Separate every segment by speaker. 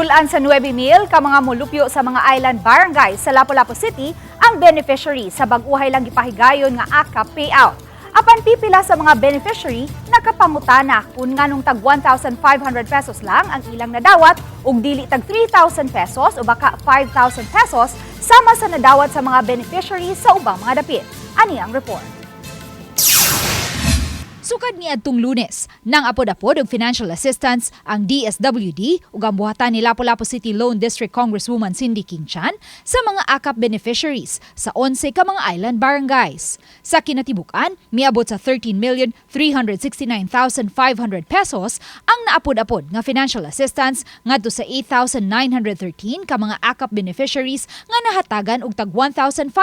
Speaker 1: Gisul-an sa 9,000 ka mga molupyo sa mga island barangay sa Lapu-Lapu City ang beneficiary sa bag-uhay lang gipahigayon nga AKAP payout. Apan pipila sa mga beneficiary nakapangutana kung nganong tag 1,500 pesos lang ang ilang nadawat ug dili tag 3,000 pesos o baka 5,000 pesos sama sa nadawat sa mga beneficiary sa ubang mga dapit. Ani ang report. Sukad niadtong Lunes, nang apod-apod og financial assistance ang DSWD ug ang buhatan ni Lapu-Lapu City Lone District Congresswoman Cindy King Chan sa mga AKAP beneficiaries sa 11 ka mga island barangays. Sa kinatibuk-an, miabot sa 13,369,500 pesos ang naapod-apod nga financial assistance ngadto sa 8,913 ka mga AKAP beneficiaries nga nahatagan og tag 1,500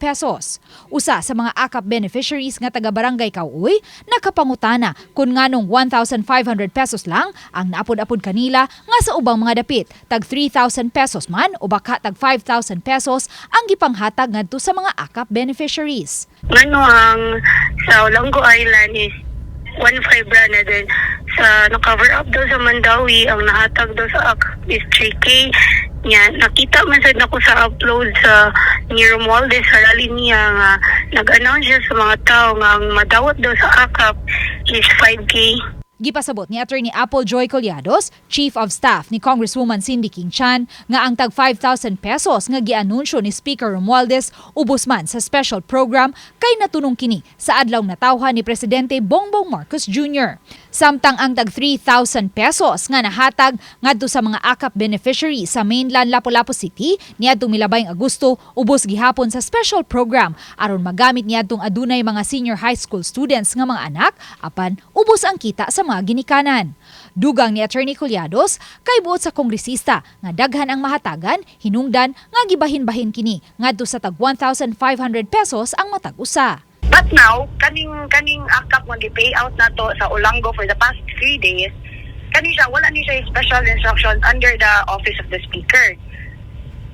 Speaker 1: pesos. Usa sa mga AKAP beneficiaries nga taga Barangay Kauy nakapangutana kung nganong 1,500 pesos lang ang naapod-apod kanila nga sa ubang mga dapit tag 3,000 pesos man o baka tag 5,000 pesos ang gipanghatag ngadto sa mga AKAP beneficiaries.
Speaker 2: Ngano ang sa Olango Island is 1.5 ra na, then sa na-cover up daw sa Mandaue, ang nahatag daw sa AKAP is 3K niya. Nakita man sad nako sa upload sa ni Romualdez sa rally niya nga nag-announce siya sa mga tao nga ang madawat daw sa AKAP is 5K.
Speaker 1: Gipasabot ni Attorney Apple Joy Collados, Chief of Staff ni Congresswoman Cindy King Chan, nga ang tag 5,000 pesos nga gianunsyo ni Speaker Romualdez ubos man sa special program kay natunong kini sa adlaw natawhan ni Presidente Bongbong Marcos Jr. Samtang ang tag 3,000 pesos nga nahatag ngadto sa mga AKAP beneficiary sa mainland Lapu-Lapu City niadtong milabayng Agosto ubos gihapon sa special program aron magamit niadtong adunay mga senior high school students nga mga anak, apan ubos ang kita sa mga ginikanan. Dugang ni Attorney Collados, kay buot sa kongresista nga daghan ang mahatagan, hinungdan nga gibahin-bahin kini ngadto sa tag 1,500 pesos ang matag usa.
Speaker 3: But now, kaning AKAP nga gi-pay out nato sa Olango for the past 3 days, kani siya, wala ni siya special instructions under the office of the speaker.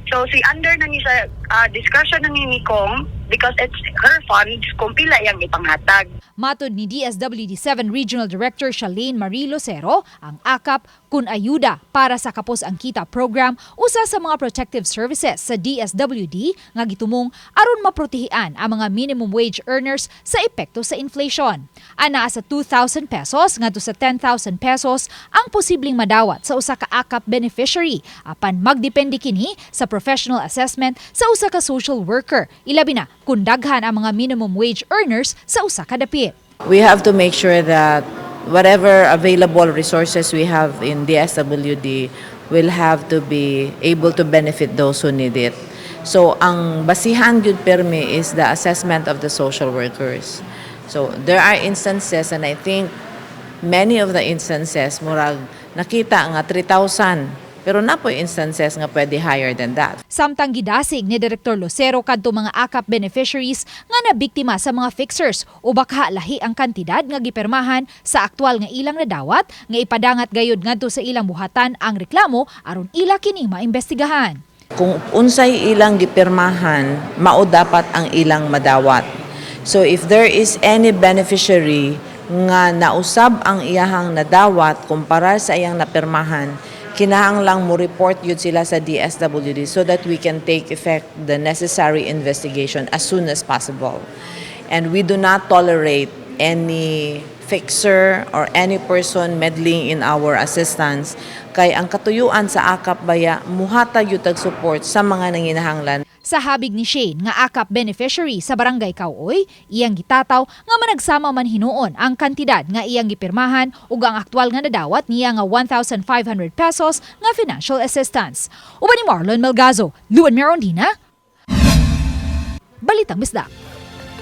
Speaker 3: So si under na ni siya discretion na ni Kong because it's her funds kung pila yang ipanghatag.
Speaker 1: Matod ni DSWD 7 Regional Director Shalane Marie Lucero, ang AKAP kun ayuda para sa Kapos ang Kita program usa sa mga protective services sa DSWD nga gitumong aron maprotehian ang mga minimum wage earners sa epekto sa inflation. Anaa sa 2,000 pesos ngadto sa 10,000 pesos ang posibleng madawat sa usa ka AKAP beneficiary, apan magdepende kini sa professional assessment sa usa ka social worker, ilabi na kung daghan ang mga minimum wage earners sa usa ka dapit.
Speaker 4: We have to make sure that whatever available resources we have in DSWD will have to be able to benefit those who need it. So, ang basihan gyud permi is the assessment of the social workers. So, there are instances, and I think many of the instances murag nakita nga 3,000, pero naa poy instances nga pwede higher than that.
Speaker 1: Samtang gidasig ni Direktor Lucero kadto mga AKAP beneficiaries nga nabiktima sa mga fixers o baka lahi ang kantidad nga gipermahan sa aktual nga ilang nadawat nga ipadangat gayud ngadto sa ilang buhatan ang reklamo aron ila kini maimbestigahan.
Speaker 4: Kung unsay ilang gipirmahan, mao dapat ang ilang madawat. So if there is any beneficiary nga nausab ang iyahang nadawat kumpara sa iyang napirmahan, kinahanglang mo report yun sila sa DSWD so that we can take effect the necessary investigation as soon as possible. And we do not tolerate any fixer or any person meddling in our assistance kay ang katuyuan sa AKAP baya muhatag gyud tag support sa mga nanginahanglan.
Speaker 1: Sa habig ni Shane nga AKAP beneficiary sa Barangay Kauoy, iyang gitataw nga managsama man hinuon ang kantidad nga iyang gipirmahan ug ang aktwal nga nadawat niya nga 1,500 pesos nga financial assistance. Uban ni Marlon Melgazo, Luan Merondina, Balitang Bisdak.